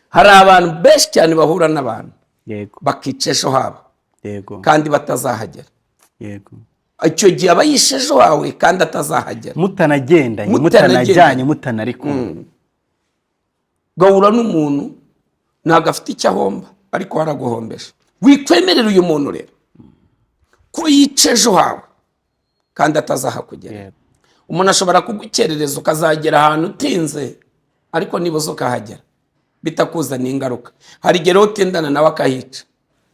Hari abantu benshi cyane bahura n'abantu bakica ejo habo kandi batazahagera. Icyo gihe aba yishe ejo hawe kandi atazahagera. Mutanagendanye, Mutanagenda. Mutanajyanye, mutanari kumwe. Gahura n'umuntu ntabwo afite icyo ahomba, ariko haraguhombesha. Wikwemerera uyu muntu rero ko yica ejo hawe kandi atazahakugera. Umuntu ashobora kugukerereza ukazagera ahantu utinze, ariko nibuze ukahagera bitakuzaniye ingaruka. Hari igihe rero utindana nawe akahica.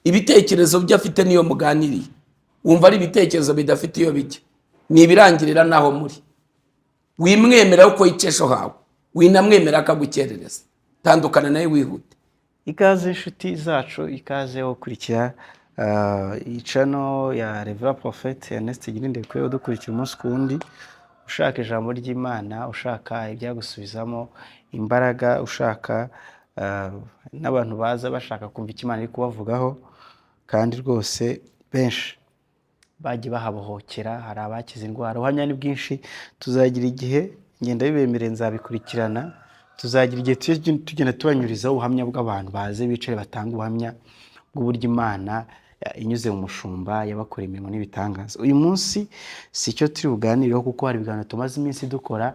Ibitekerezo bye afite niyo muganiriye wumva ari ibitekerezo bidafite iyo bijya, ni ibirangirira n'aho muri. Wimwemera ko yica ejo hawe, winamwemera akagukerereza, tandukana nawe wihute. Ikaze inshuti zacu, ikaze wo gukurikira iyi channel ya Reverend Prophet Ernest Girindekwe, udukurikira umunsi ku wundi, ushaka ijambo ry'Imana, ushaka ibyagusubizamo imbaraga, ushaka n'abantu baza bashaka kumva icyo Imana iri kubavugaho, kandi rwose benshi bagiye bahabohokera, hari abakize indwara, ubuhamya ni bwinshi. Tuzagira igihe, ngenda bibemereye nzabikurikirana, tuzagira igihe tujye tugenda tubanyurizaho ubuhamya bw'abantu baze bicare batange ubuhamya bw'uburyo Imana inyuze mu mushumba yabakoreye imirimo n'ibitangaza. Uyu munsi si cyo turi buganireho, kuko hari ibiganiro tumaze iminsi dukora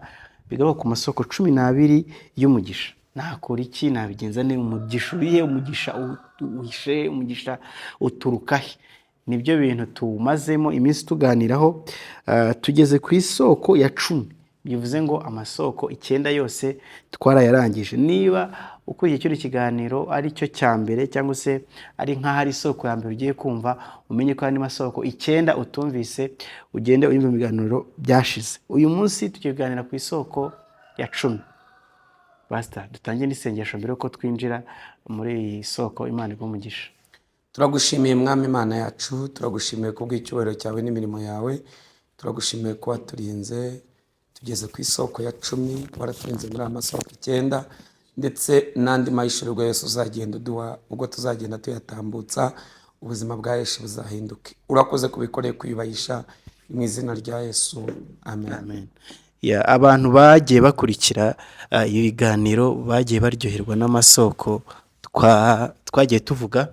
bigaruka ku masoko 12 y'umugisha. Nakora iki? Nabigenza ne? Umugisha urihe? Umugisha uhishe? Umugisha uturuka he? Nibyo bintu tumazemo iminsi tuganiraho. Tugeze ku isoko ya 10, bivuze ngo amasoko 9 yose twarayarangije. Niba ukuriye kino kiganiro ari cyo cya mbere, cyangwa se ari nk'aho ari isoko ya mbere ugiye kumva, umenye ko hari andi masoko 9 utumvise, ugende uyumve mu biganiro byashize. Uyu munsi tugiye kuganira ku isoko ya 10. Pastor, dutangire n'isengesho mbere yuko twinjira muri iyi soko. Imana iguhe umugisha. Turagushimiye Mwami Imana yacu, turagushimiye kubw'icyubahiro cyawe n'imirimo yawe, turagushimiye ko waturinze tugeze ku isoko ya 10, waraturinze muri aya masoko 9 ndetse n'andi mahishurirwa yose uzagenda uduha, ubwo tuzagenda tuyatambutsa ubuzima bwa Yesu buzahinduke. Urakoze kubikoreye kwiyubahisha, mu izina rya Yesu, amen. Amen. Ya, abantu bagiye bakurikira ibiganiro bagiye baryoherwa n'amasoko twagiye tuvuga.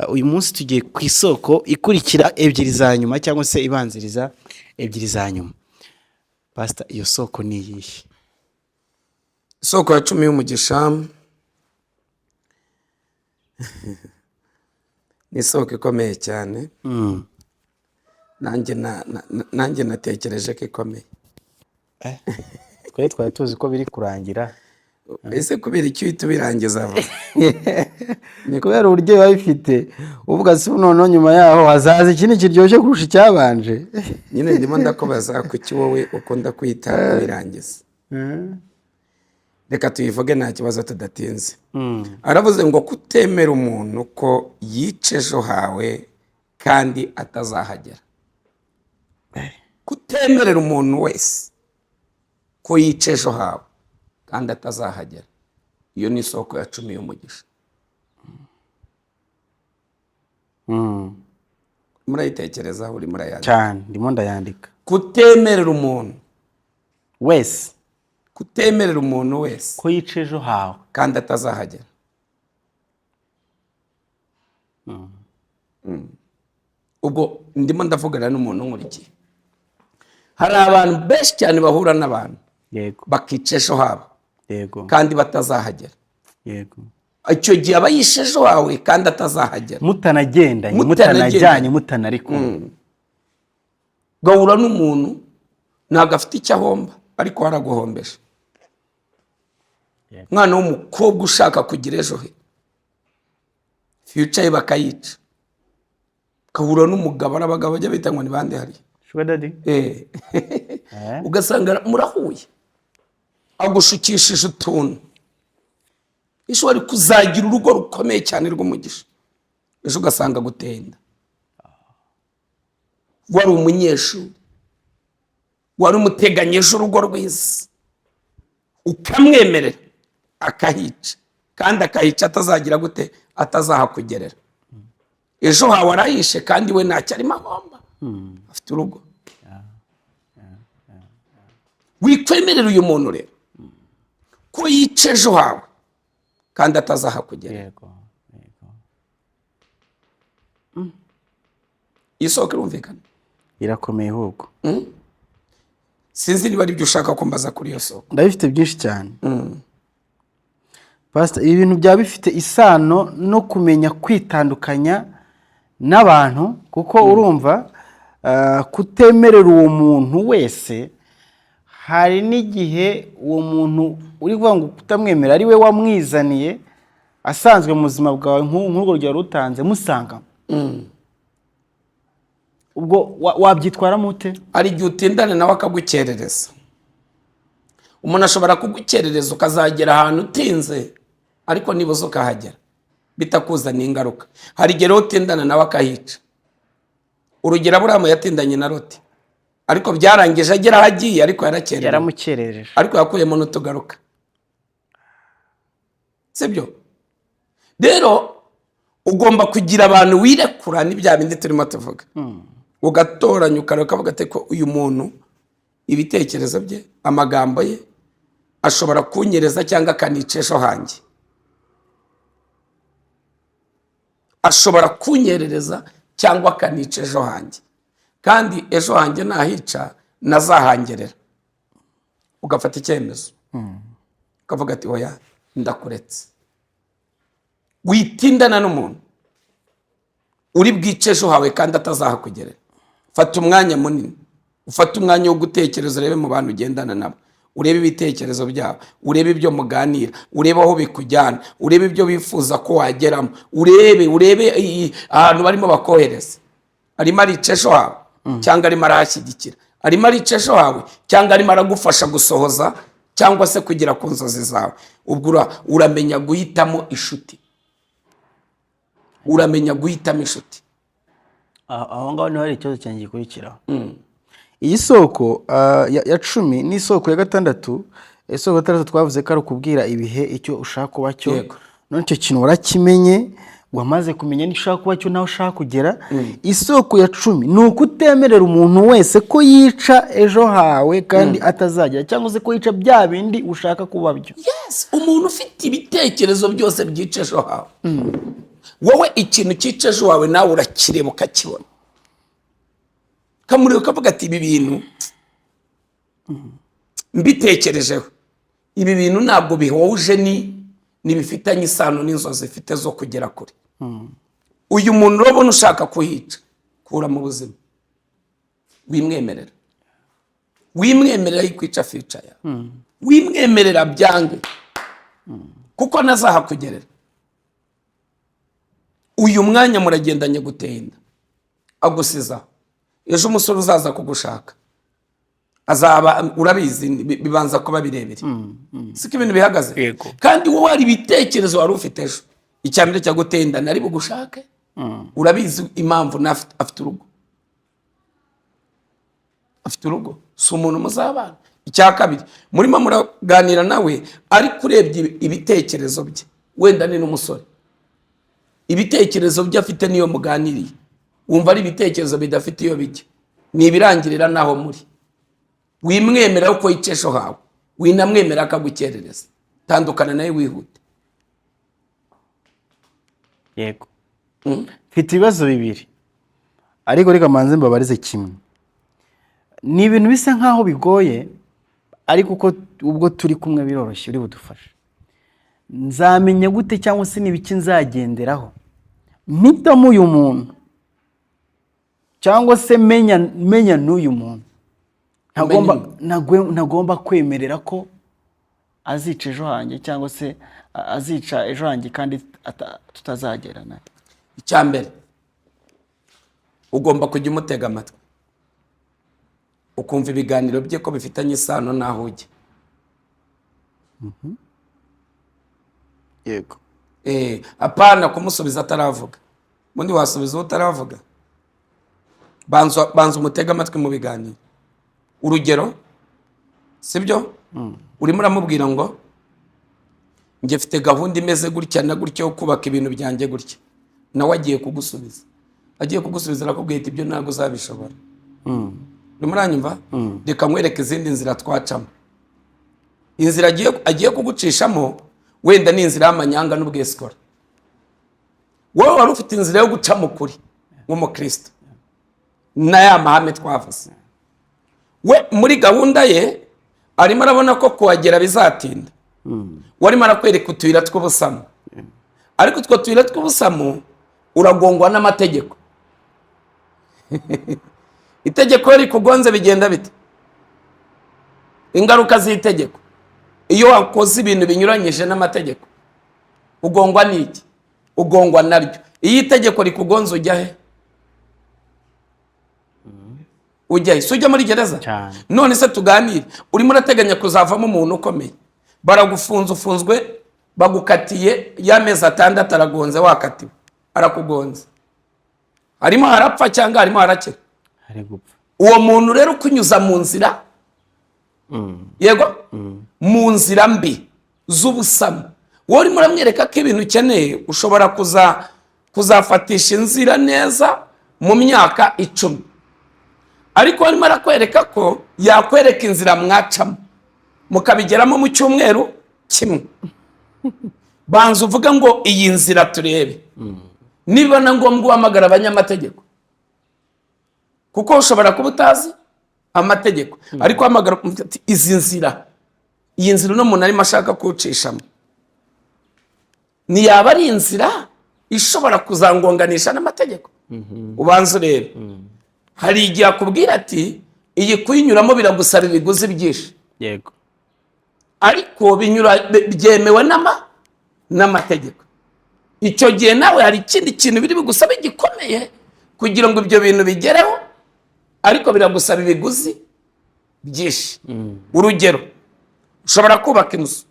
Uyu munsi tugiye ku isoko ikurikira ebyiri za nyuma, cyangwa se ibanziriza ebyiri za nyuma. Pastor, iyo soko ni iyihe? Isoko ya 10 y'umugisha ni isoko ikomeye cyane. Nanjye natekereje ko ikomeye. Twe twari tuzi ko biri kurangira. Ese kubera icyo uhita ubirangiza vuba? Ni kubera uburyo biba bifite, uvuga si noneho nyuma yaho hazaza ikindi kiryoshye kurusha icyabanje. Nyine ndimo ndakubaza kuki wowe ukunda kwita ubirangiza. Reka tuyivuge nta kibazo tudatinze. Aravuze ngo kutemera umuntu ko yica ejo hawe kandi atazahagera. Kutemerera umuntu wese ko yica ejo hawe kandi atazahagera, iyo ni isoko ya 10 y'umugisha. Murayitekerezaho? Uri murayandika? Cyane, ndimo ndayandika. Kutemerera umuntu wese, kutemerera umuntu wese ko yica ejo hawe kandi atazahagera. Ubwo ndimo ndavugana n'umuntu nkurikiye. Hari abantu benshi cyane bahura n'abantu bakica ejo habo kandi batazahagera. Icyo gihe aba yishe ejo hawe kandi atazahagera. Mutanagendanye, Mutanagenda. mutanajyanye, mutanari kumwe. Gahura n'umuntu ntabwo afite icyo ahomba, ariko haraguhombesha. Umwana w'umukobwa ushaka kugira ejo he, future ye bakayica. Gahura n'umugabo, ari abagabo bajya bita ngo ni bande hariya? Sugar daddy? Ugasanga murahuye, agushukishije utuntu, ejo wari kuzagira urugo rukomeye cyane rw'umugisha, ejo ugasanga gutenda. Wari umunyeshuri, wari umuteganyije urugo rwiza, ukamwemerera akahica, kandi akahica atazagira gute? Atazahakugerera. Ejo hawe arahishe kandi we ntacyo arimo ahomba, afite urugo. Wikwemerera uyu muntu rero ko yica ejo hawe Kandi atazahakugera. Yego, yego. Iyi soko irumvikana? Irakomeye ahubwo. Sinzi niba ari byo ushaka kumbaza kuri iyo soko. Ndabifite byinshi cyane, Pastor. Ibi bintu byaba bifite isano no kumenya kwitandukanya n'abantu, kuko urumva kutemerera uwo muntu wese, hari n'igihe uwo muntu uri kuvuga ngo kutamwemera ari we wamwizaniye, asanzwe mu buzima bwawe, nk'urwo rugero rutanze musanga, ubwo wabyitwaramo ute? Hari igihe utindana nawe akagukerereza. Umuntu ashobora kugukerereza ukazagera ahantu utinze, ariko nibuze ukahagera bitakuzaniye ingaruka. Hari igihe rero utindana nawe akahica. Urugero, Aburahamu yatindanye na Loti, ariko byarangije agera aho agiye, ariko yarakererewe. Yaramukerereje. Ariko yakuyemo n'utugaruka, sibyo? Rero ugomba kugira abantu wirekura, ni bya bindi turimo tuvuga, ugatoranya, ukareba, ukavuga ati ko uyu muntu ibitekerezo bye, amagambo ye ashobora kunyereza cyangwa akanica ejo hanjye, ashobora kunyerereza cyangwa akanica ejo hanjye, kandi ejo hanjye nahica nazahangerera. Ugafata icyemezo, ukavuga ati: "Oya, ndakuretse." Witindana n'umuntu uri bwice ejo hawe kandi atazahakugerera. Fata umwanya munini, ufate umwanya wo gutekereza, urebe mu bantu ugendana nabo, urebe ibitekerezo byabo, urebe ibyo muganira, urebe aho bikujyana, urebe ibyo bifuza ko wageramo, urebe ahantu barimo bakohereza. Arimo arica ejo hawe cyangwa arimo arahashyigikira? Arimo arica ejo hawe cyangwa arimo aragufasha gusohoza cyangwa se kugera ku nzozi zawe? Ubwo uramenya guhitamo inshuti, uramenya guhitamo inshuti. Aho ngaho niho hari ikibazo cyanjye gikurikiraho. Iyi soko ya 10 n'isoko ya gatandatu. Isoko ya gatandatu twavuze ko ari ukubwira ibihe icyo ushaka kuba cyo. None icyo kintu warakimenye, wamaze kumenya n'icyo ushaka kuba cyo naho ushaka kugera. Isoko ya 10 ni ukutemerera umuntu wese ko yica ejo hawe kandi atazagera, cyangwa se ko yica bya bindi ushaka kuba byo. Yes, umuntu ufite ibitekerezo byose byica ejo hawe, wowe ikintu cyica ejo hawe nawe urakireba, ukakibona, ukamureba, ukavuga ati: "Ibi bintu mbitekerejeho, ibi bintu ntabwo bihuje ni ntibifitanye isano n'inzozi ifite zo kugera kure." Uyu muntu urabona ushaka kuhica, kura mu buzima, wimwemerera, wimwemerera yikwica future yawe, wimwemerera, byange, kuko ntazahakugerera. Uyu mwanya muragendanye guteye inda, agusiza ejo umusore uzaza kugushaka azaba, urabizi, bibanza kuba birebire, siko ibintu bihagaze? Yego. Kandi wowe hari ibitekerezo wari ufite ejo. Icya mbere cyaguteye inda nari bugushake, urabizi impamvu, afite urugo, afite urugo, si umuntu muzabana. Icya kabiri, murimo muraganira nawe, ariko urebye ibitekerezo bye, wenda ni n'umusore, ibitekerezo bye afite niyo muganiriye wumva ari ibitekerezo bidafite iyo bijya, ni ibirangirira n'aho muri. Wimwemera ko yica ejo hawe, winamwemera akagukerereza, tandukana nawe wihute. Yego, mfite ibibazo bibiri, ariko reka manze mbabarize kimwe. Ni ibintu bisa nkaho bigoye, ariko uko ubwo turi kumwe biroroshye, uri budufashe. Nzamenya gute, cyangwa se ni ibiki nzagenderaho mpitamo uyu muntu, cyangwa se menya n'uyu muntu ntagomba kwemerera ko azica ejo hanjye, cyangwa se azica ejo hanjye kandi tutazagerana? Icya mbere, ugomba kujya umutega amatwi, ukumva ibiganiro bye ko bifitanye isano n'aho ujya. Apana kumusubiza ataravuga. Ubundi wasubiza uwo utaravuga? Banza, banza umutege amatwi mu biganiro. Urugero, sibyo, urimo uramubwira ngo: "Njye mfite gahunda imeze gutya na gutya yo kubaka ibintu byanjye gutya." Nawe agiye kugusubiza, arakubwira ati: "Ibyo ntabwo uzabishobora." Urimo uranyumva? "Reka nkwereke izindi nzira twacamo." Inzira agiye kugucishamo, Wenda ni inzira y'amanyanga n'ubwesikora. Wowe wari ufite inzira yo guca mu kuri nk'umukristo na ya mahame twavuze. We muri gahunda ye arimo arabona ko kuhagera bizatinda. We arimo arakwereka utuyira tw'ubusamu, ariko utwo tuyira tw'ubusamu uragongwa n'amategeko. Itegeko iyo rikugonze bigenda bite? Ingaruka z'itegeko, iyo wakoze ibintu binyuranyije n'amategeko, ugongwa n'iki? Ugongwa naryo. Iyo itegeko rikugonze ujya he? Ujya he? Si ujya muri gereza? Cyane. None se tuganire, urimo urateganya kuzavamo umuntu ukomeye, baragufunze, ufunzwe, bagukatiye y'amezi 6, aragonze, wakatiwe, arakugonze, harimo harapfa cyangwa harimo harakira? Hari gupfa. Uwo muntu rero ukunyuza mu nzira, yego, mu nzira mbi z'ubusamo, wowe urimo uramwereka ko ibintu ukeneye ushobora kuzafatisha inzira neza mu myaka 10, ariko arimo arakwereka ko yakwereka inzira mwacamo mukabigeramo mu cyumweru kimwe. Banza uvuge ngo iyi nzira turebe, niba na ngombwa uhamagara abanyamategeko, kuko ushobora kuba utazi amategeko, ariko uhamagara ati izi nzira, iyi nzira uno muntu arimo ashaka kuwucishamo ntiyaba ari inzira ishobora kuzangonganisha n'amategeko? Ubanza urebe. Hari igihe akubwira ati iyi kuyinyuramo biragusaba ibiguzi byinshi, ariko byemewe n'amategeko. Icyo gihe nawe hari ikindi kintu biri bugusabe gikomeye kugira ngo ibyo bintu bigereho, ariko biragusaba ibiguzi byinshi. Urugero, ushobora kubaka inzu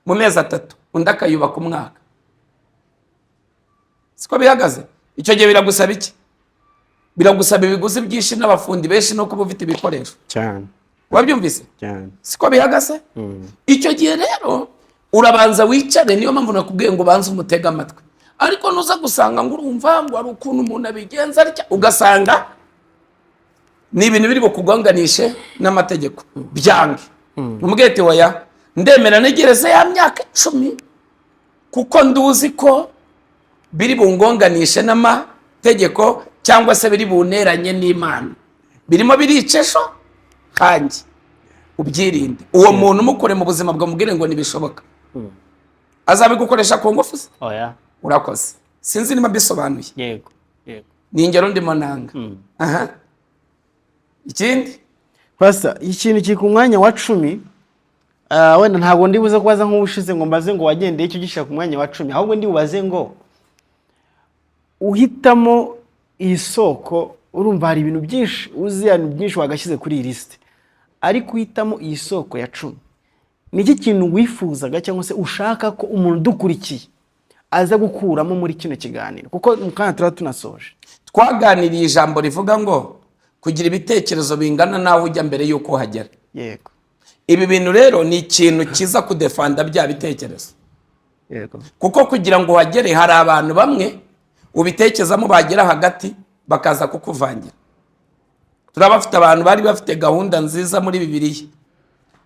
mu mezi 3, undi akayubaka umwaka. Siko bihagaze? Icyo gihe biragusaba iki? Biragusaba ibiguzi byinshi n'abafundi benshi no kuba ufite ibikoresho. Cyane. Wabyumvise? Cyane. Siko bihagaze? Icyo gihe rero urabanza wicare. Niyo mpamvu nakubwiye ngo ubanze umutege amatwi, ariko nuza gusanga ngo urumva ngo hari ukuntu umuntu abigenza atya, ugasanga ni ibintu biri bukugonganishe n'amategeko, byange. Umubwete oya, ndemera ntegereze ya myaka 10, kuko nduzi ko biri bungonganishe n'amategeko cyangwa se biri buneranye n'Imana, birimo birica ejo hanjye. Ubyirinde. Uwo muntu umukure mu buzima bwawe, mubwire ngo ntibishoboka. Azabigukoresha ku ngufu se? Oya. Urakoze. Sinzi niba mbisobanuye. Yego. Ni ingero ndimo nanga. Aha, ikindi? Pastor, ikintu kiri ku mwanya wa 10, wenda ntabwo ndi buze kubaza nk'ubushize ngo mbaze ngo wagendeye icyo gishyira ku mwanya wa 10, ahubwo ndi bubaze ngo uhitamo iyi soko. Urumva hari ibintu byinshi uzi, hari ibintu byinshi wagashyize kuri iyi lisite, ariko uhitamo iyi soko ya 10, ni iki kintu wifuzaga cyangwa se ushaka ko umuntu udukurikiye aza gukuramo muri kino kiganiro? Kuko mu kanya turaba tunasoje. Twaganiriye ijambo rivuga ngo kugira ibitekerezo bingana n'aho ujya mbere y'uko uhagera. Ibi bintu rero ni ikintu kiza kudefanda bya bitekerezo, kuko kugira ngo uhagere hari abantu bamwe ubitekezamo, bagera hagati bakaza kukuvangira. Turabafite abantu bari bafite gahunda nziza muri Bibiliya,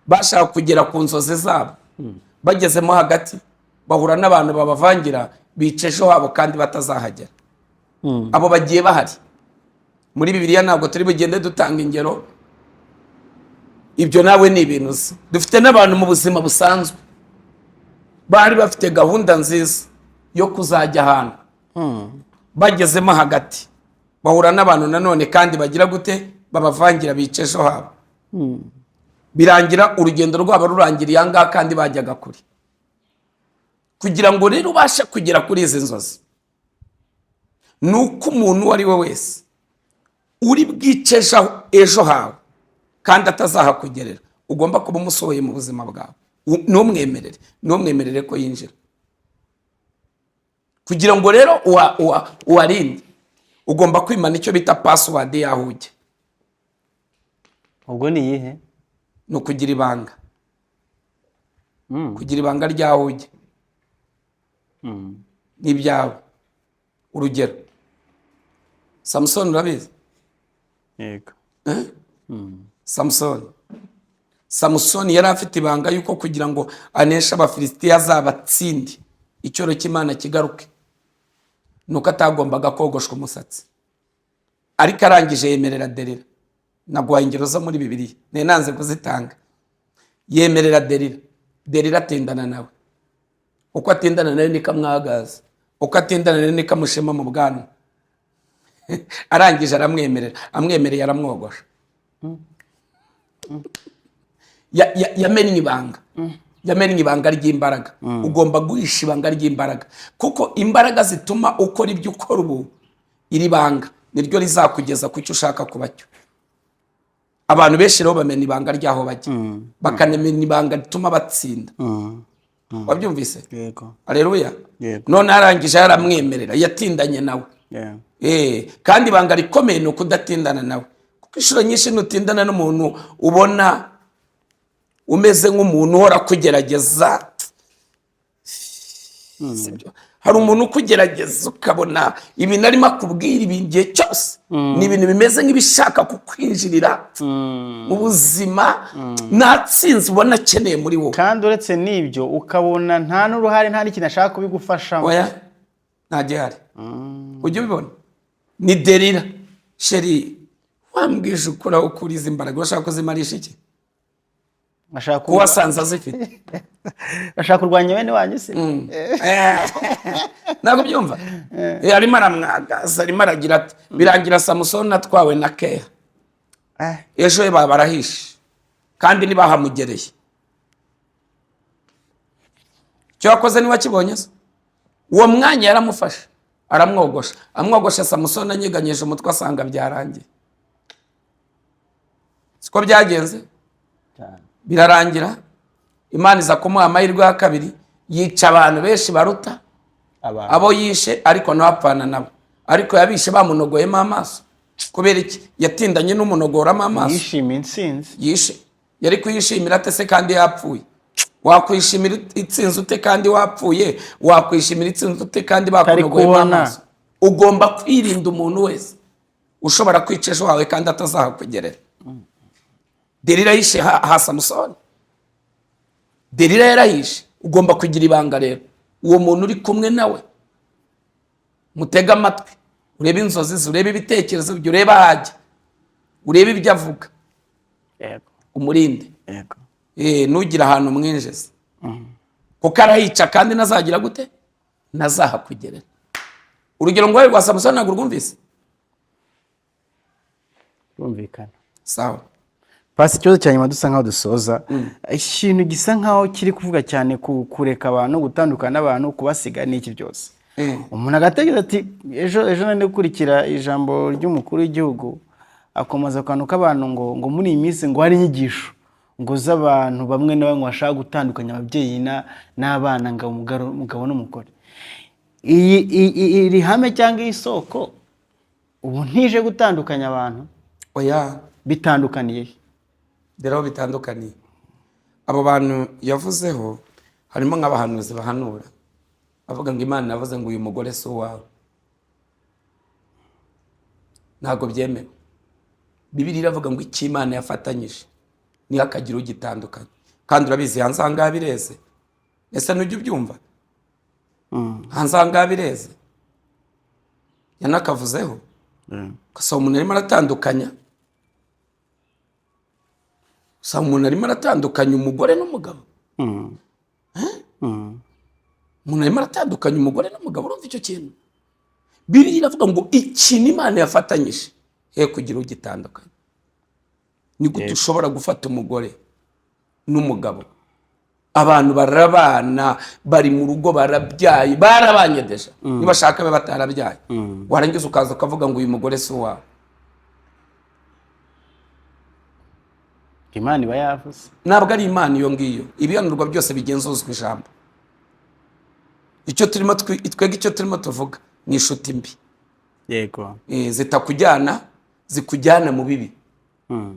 bashaka kugera ku nzozi zabo, bagezemo hagati bahura n'abantu babavangira, bica ejo habo kandi batazahagera. Abo bagiye bahari muri Bibiliya. Ntabwo turi bugende dutanga ingero, ibyo nawe ni ibintu uzi. Dufite n'abantu mu buzima busanzwe bari bafite gahunda nziza yo kuzajya ahantu, bagezemo hagati bahura n'abantu nanone kandi bagira gute? Babavangira, bica ejo habo, birangira urugendo rwabo rurangiriye aha ngaha kandi bajyaga kure. Kugira ngo rero ubashe kugera kuri izi nzozi, ni uko umuntu uwo ari we wese uri bwice ejo hawe kandi atazahakugerera, ugomba kuba umusohoye mu buzima bwawe. Ntumwemerere ko yinjira. Kugira ngo rero uwarinde, ugomba kwimana icyo bita password y'aho ujya. Ubwo ni iyihe? Ni ukugira ibanga, kugira ibanga ry'aho ujya n'ibyawe. Urugero, Samusoni urabizi? Yego. Samusoni Samusoni yari afite ibanga yuko kugira ngo aneshe Abafilisitiya azabatsinde, icyoro cy'Imana kigaruke, nuko atagombaga kogoshwa umusatsi. Ariko arangije yemerera Derira. Naguhaye ingero zo muri Bibiliya, nari nanze kuzitanga. Yemerera Derira, Derira atindana nawe. Uko atindana nawe niko amwagaza, uko atindana nawe niko amushema mu bwanwa. Arangije aramwemerera, amwemereye aramwogosha. Yamennye ibanga, yamennye ibanga ry'imbaraga. Ugomba guhisha ibanga ry'imbaraga, kuko imbaraga zituma ukora ibyo ukora ubu, iri banga niryo rizakugeza ku cyo ushaka kuba cyo. Abantu benshi rero bamena ibanga ry'aho bajya, bakanamenya ibanga rituma batsinda. Wabyumvise? Yego. Aleluya. Yego. None arangije yaramwemerera, yatindanye nawe. Kandi ibanga rikomeye ni ukudatindana nawe, kuko inshuro nyinshi nutindana n'umuntu ubona umeze nk'umuntu uhora kugerageza. Sibyo? Hari umuntu ukugerageza, ukabona ibintu arimo akubwira ibi igihe cyose ni ibintu bimeze nk'ibishaka kukwinjirira mu buzima, nta tsinzi ubona akeneye muri wowe. Kandi uretse n'ibyo, ukabona nta n'uruhare, nta n'ikintu ashaka kubigufashamo. Oya, nta gihari. Ujya ubibona ni Derira: "Chéri, wambwije ukuri, aho ukura izi mbaraga? Urashaka kuzimarisha iki?" Ashaka Kuko wasanze azifite. Ashaka kurwanya bene wanyu se? Ntabwo byumva. Arimo aramwagaza, arimo aragira ati birangira Samusoni atwawe na keha. Ejo he baba barahishe kandi ntibahamugereye. Icyo yakoze ntiwakibonye se? Uwo mwanya yaramufashe aramwogosha. Amwogosha, Samusoni anyeganyije umutwe asanga byarangiye. Siko byagenze? Cyane. Birarangira Imana iza kumuha amahirwe ya kabiri, yica abantu benshi baruta abantu abo yishe, ariko nawe apfana nabo. Ariko yabishe bamunogoyemo amaso. Kubera iki? Yatindanye n'umunogoramo amaso. Yishimiye intsinzi. Yishe yari kuyishimira ate se kandi yapfuye? Wakwishimira itsinzi ute kandi wapfuye? Wakwishimira itsinzi ute kandi bakunogoyemo kubona. amaso? Ugomba kwirinda umuntu wese ushobora kwica ejo hawe kandi atazahakugerera. Derira yishe ha Samusoni, Derira yarahishe. Ugomba kugira ibanga rero. Uwo muntu uri kumwe nawe, mutege amatwi, urebe inzozi ze, urebe ibitekerezo bye, urebe aho ajya, urebe ibyo avuga, umurinde. Ntugire ahantu umwinjiza, kuko arahica kandi nazagira gute? Nazahakugerera. Urugero ngo rwa Samusoni ntabwo urwumvise? Birumvikana. Sawa. Pasi, ikibazo cya nyuma dusa nkaho dusoza, ikintu gisa nkaho kiri kuvuga cyane ku kureka abantu, gutandukana n'abantu, kubasiga n'iki byose, umuntu agatekereza ati ejo ejo nari gukurikira ijambo ry'umukuru w'igihugu, akomaza akantu k'abantu ngo muri iyi minsi ngo hari inyigisho ngo z'abantu bamwe na bamwe bashaka gutandukanya ababyeyi n'abana, ngo umugabo n'umugore. Iyi iri hame cyangwa iyi soko ubu ntije gutandukanya abantu? Oya. Bitandukaniye he? Dore aho bitandukaniye. Abo bantu yavuzeho harimo nk'abahanuzi bahanura bavuga ngo Imana yavuze ngo uyu mugore si uwawe. Ntabwo byemewe. Bibiliya iravuga ngo icyo Imana yafatanyije ntihakagire ugitandukanya. Kandi urabizi, hanze aha ngaha bireze. Ese ntujya ubyumva? Hanze aha ngaha bireze, yanakavuzeho. Ugasanga umuntu arimo aratandukanya, usanga umuntu arimo aratandukanya umugore n'umugabo. Umuntu arimo aratandukanya umugore n'umugabo. Urumva icyo kintu? Bibiliya iravuga ngo ikintu Imana yafatanyije he kugira ugitandukanya. Ni gute ushobora gufata umugore n'umugabo, abantu barabana, bari mu rugo, barabyaye, barabanye déjà, nibashaka babe batarabyaye, warangiza ukaza ukavuga ngo uyu mugore si uwawe? Imana iba yavuze. Ntabwo ari Imana iyo ngiyo. Ibihanurwa byose bigenzuzwa ijambo. Icyo turimo twebwe, icyo turimo tuvuga ni inshuti mbi. Zitakujyana, zikujyana mu bibi,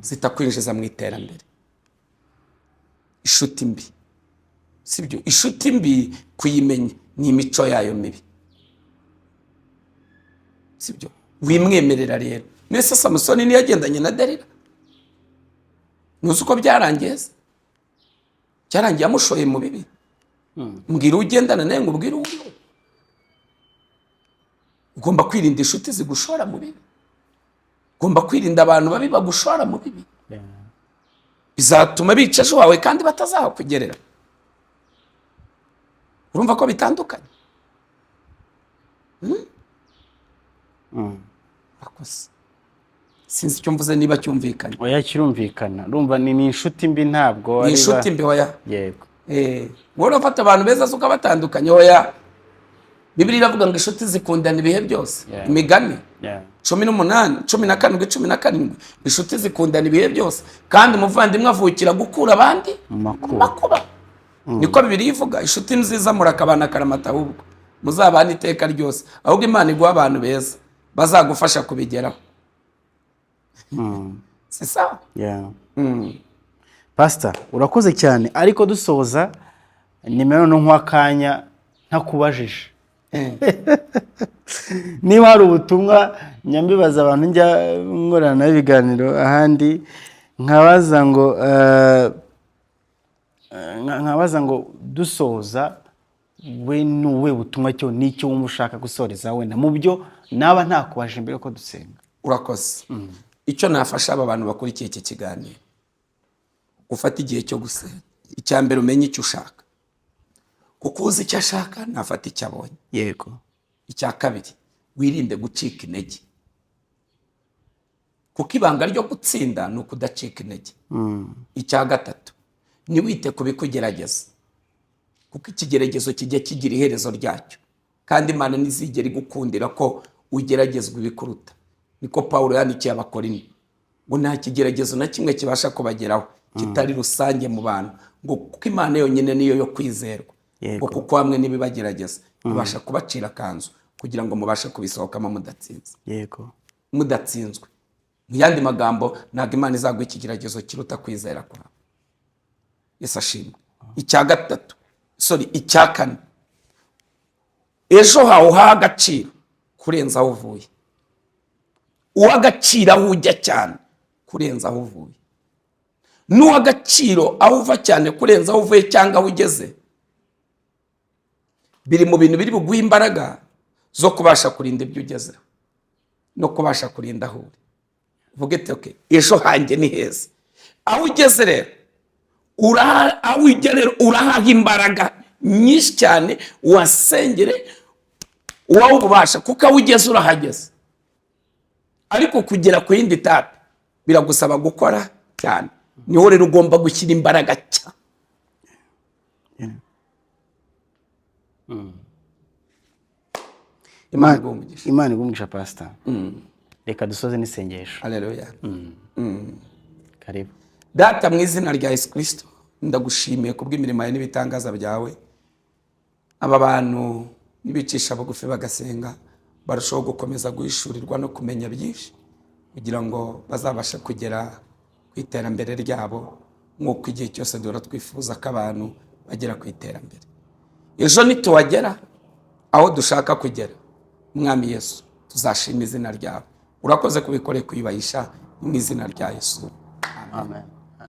zitakwinjiza mu iterambere. Inshuti mbi, sibyo? Inshuti mbi kuyimenya ni imico yayo mibi, sibyo? Wimwemerera rero. Mbese Samusoni niyo yagendanye na Derira, ntuzi uko byarangiye se? Cyarangiye amushoye mu bibi. Mbwira ugendana nawe ngo ubwire uwo. Ugomba kwirinda inshuti zigushora mu bibi, ugomba kwirinda abantu babi bagushora mu bibi. Bizatuma bica ejo wawe kandi batazahakugerera. Urumva ko bitandukanye. Urakoze. Sinzi icyo mvuze niba cyumvikanye. Oya, kirumvikana. Urumva ni inshuti mbi, ntabwo Ni ari inshuti mbi, oya. Yego. Wowe urafata abantu beza se ukabatandukanya? Oya, Bibiliya iravuga ngo inshuti zikundana ibihe byose. Imigani 18, 17, 17: inshuti zikundana ibihe byose, kandi umuvandimwe avukira gukura abandi mu makuba. Makuba. Niko Bibiliya ivuga. Inshuti nziza murakabana akaramata, ahubwo muzabana iteka ryose. Ahubwo Imana iguha abantu beza bazagufasha kubigeraho. Si sawa? Yeah. Pastor, urakoze cyane, ariko dusoza nimero no nk'akanya ntakubajije niba hari ubutumwa. Nyambibaza abantu njya nkorana nabo ibiganiro ahandi, nkabaza ngo dusoza, we ni ubuhe butumwa cyo n'icyo wumva ushaka gusoreza, wenda mu byo naba ntakubajije mbere ko dusenga? Urakoze. Icyo nafasha aba bantu bakurikiye iki kiganiro, gufata igihe cyo gusenga. Icya mbere, umenye icyo ushaka, kuko uzi icyo ashaka ntafata icyo abonye. Icya kabiri, wirinde gucika intege, kuko ibanga ryo gutsinda ni ukudacika intege. Icya gatatu, ntiwite ku bikugerageza, kuko ikigeragezo kijya kigira iherezo ryacyo, kandi Imana ntizigera igukundira ko ugeragezwa ibikuruta. Niko Pawulo yandikiye Abakorini ngo nta kigeragezo na kimwe kibasha kubageraho kitari rusange mu bantu, ngo kuko Imana yonyine niyo yo kwizerwa, ngo kuko hamwe n'ibibagerageza ibasha kubacira akanzu kugira ngo mubashe kubisohokamo mudatsinze, mudatsinzwe. Mu yandi magambo, ntabwo Imana izaguha ikigeragezo kiruta kwizera kwawe. Yesu ashimwe. Icya gatatu, sorry, icya kane, ejo hawe uhaha agaciro kurenza aho uvuye. Uha agaciro aho ujya cyane kurenza aho uvuye, n'uha agaciro aho uva cyane kurenza aho uvuye cyangwa aho ugeze. Biri mu bintu biri buguhe imbaraga zo kubasha kurinda ibyo ugezeho no kubasha kurinda aho uri. Uvuge ati: "Okay, ejo hanjye ni heza." Aho ugeze rero, aho ujya rero urahaha imbaraga nyinshi cyane, wasengere uwawe ububasha, kuko aho ugeze urahageze, ariko kugera ku yindi étape biragusaba gukora cyane. Niho rero ugomba gushyira imbaraga cyane. Imana iguhe umugisha. Imana iguhe umugisha, Pastor. Reka dusoze n'isengesho. Haleluya. Karibu. Data, mu izina rya Yesu Kirisito, ndagushimiye kubw'imirimo yawe n'ibitangaza byawe. Aba bantu nibicisha bugufi bagasenga, barushaho gukomeza guhishurirwa no kumenya byinshi kugira ngo bazabashe kugera ku iterambere ryabo, nk'uko igihe cyose duhora twifuza ko abantu bagera ku iterambere. Ejo nituhagera aho dushaka kugera, Mwami Yesu, tuzashima izina ryawe. Urakoze kubikore kwiyubahisha mu izina rya Yesu. Amen.